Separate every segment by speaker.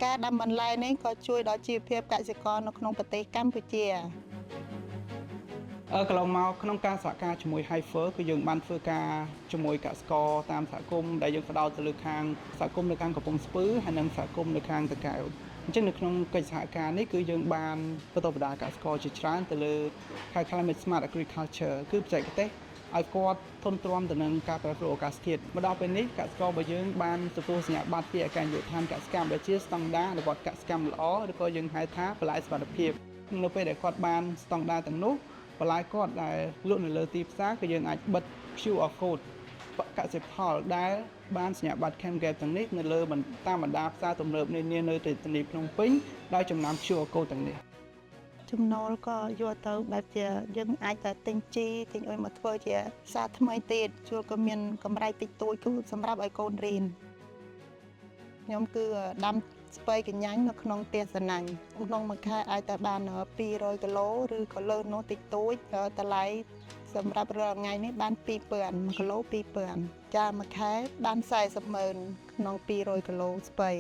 Speaker 1: ការដាំបន្លែនេះក៏ជួយដល់ជីវភាពកសិករនៅក្នុងប្រទេសកម្ពុជា
Speaker 2: កន្លងមកក្នុងការសហការជាមួយ Heifer គឺយើងបានធ្វើការជាមួយកសិករតាមសហគមន៍ដែលយើងផ្ដោតទៅលើខាងសហគមន៍នៅខាងកំពង់ស្ពឺហើយនិងសហគមន៍នៅខាងតាកែវអញ្ចឹងនៅក្នុងកិច្ចសហការនេះគឺយើងបានបន្តបណ្ដាកសិករជាច្រើនទៅលើ Climate Smart Agriculture គឺបច្ចេកទេសឲ្យគាត់ធន់ទ្រាំទៅនឹងការប្រែប្រួលអាកាសធាតុមកដល់ពេលនេះកសិកររបស់យើងបានទទួលសញ្ញាបត្រពីអគ្គនាយកដ្ឋានកសិកម្មដែលជាស្តង់ដាររបស់កសិកម្មល្អឬក៏យើងហៅថាបន្លែសុវត្ថិភាពនៅពេលដែលគាត់បានស្តង់ដារទាំងនោះបន្លែគាត់ដែលលក់នៅលើទីផ្សារគឺយើងអាចបិទ QR code កសិផលដែលបានសញ្ញាបត្រ CanGap ទាំងនេះនៅលើតាមបណ្ដាផ្សារទំនើបនានានៅរាជធានីភ្នំពេញដោយចំណាំ QR code ទាំងនេះ
Speaker 1: ចំណូលក៏យកទៅបែបជាយើងអាចតែទិញជីទិញអុយមកធ្វើជាសារថ្មីទៀតជួលក៏មានកម្រៃតិចតួចគឺសម្រាប់ឲ្យកូនរៀនខ្ញុំគឺដាំស្ពៃកញ្ញាញ់នៅក្នុងផ្ទះសណាញ់ក្នុងមួយខែអាចតែបាន200គីឡូឬក៏លើសនោះតិចតួចតម្លៃសម្រាប់រាល់ថ្ងៃនេះបាន2000គីឡូ2000ចាមួយខែបាន40ម៉ឺនក្នុង200គីឡូស្ពៃ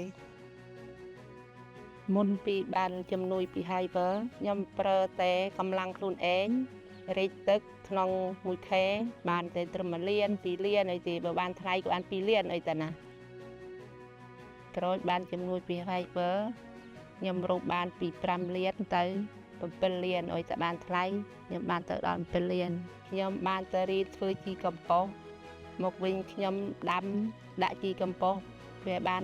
Speaker 3: មុនពីបានជំនួយពី Hyper ខ្ញុំប្រើតែកម្លាំងខ្លួនឯងរែកទឹកក្នុងមួយខែបានតែត្រឹម1លាន2លានអីទេបើបានថ្លៃក៏បាន2លានអីតាណាក្រោយបានជំនួយពី Hyper ខ្ញុំរកបានពី5លានទៅ7លានអុយតែបានថ្លៃខ្ញុំបានទៅដល់7លានខ្ញុំបានទៅរៀនធ្វើជីកំប៉ុស្តមកវិញខ្ញុំដាំដាក់ជីកំប៉ុស្តវាបាន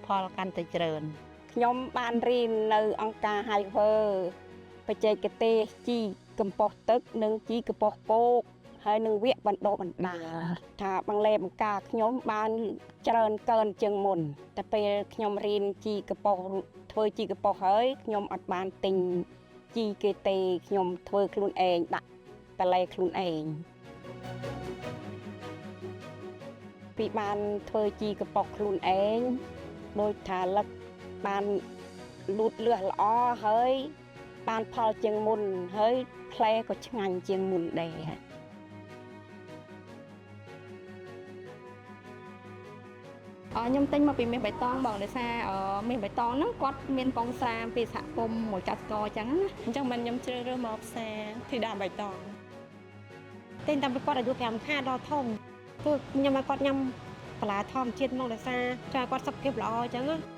Speaker 3: ផលកាន់តែច្រើន
Speaker 4: ខ្ញុំបានរៀននៅអង្គការ Hyper បច្ចេកទេសជីកំប៉ុស្តទឹកនិងជីកំប៉ុស្តពោកហើយនឹងវគ្គបណ្ដុះបណ្ដាលថាបង្លែបង្ការខ្ញុំបានច្រើនកើនជាងមុនតែពេលខ្ញុំរៀនជីកំប៉ុស្តធ្វើជីកំប៉ុស្តហើយខ្ញុំអត់បានទិញជីគេទេខ្ញុំធ្វើខ្លួនឯងដាក់តលែខ្លួនឯងពីបានធ្វើជីកំប៉ុស្តខ្លួនឯងដោយថាលឹកបានលូតលឿសល្អហើយបានផលជាងមុនហើយផ្លែក៏ឆ្ងាញ់ជាងមុនដែរ
Speaker 5: ខ្ញុំទិញមកពីមាសបៃតងបងដោយសារមាសបៃតងហ្នឹងគាត់មានពងស្រាមពីសហគមន៍មួយកសិករអញ្ចឹងណា
Speaker 6: អញ្ចឹងមិនខ្ញុំជ្រើសរើសមកផ្សារធីតាបៃតង
Speaker 7: ទិញតាមពីគាត់អាយុ5ខែដល់ធំគឺខ្ញុំឲ្យគាត់ញ៉ាំបន្លែធម្មជាតិមកដោយសារចង់ឲ្យគាត់សុខភាពល្អអញ្ចឹងណា។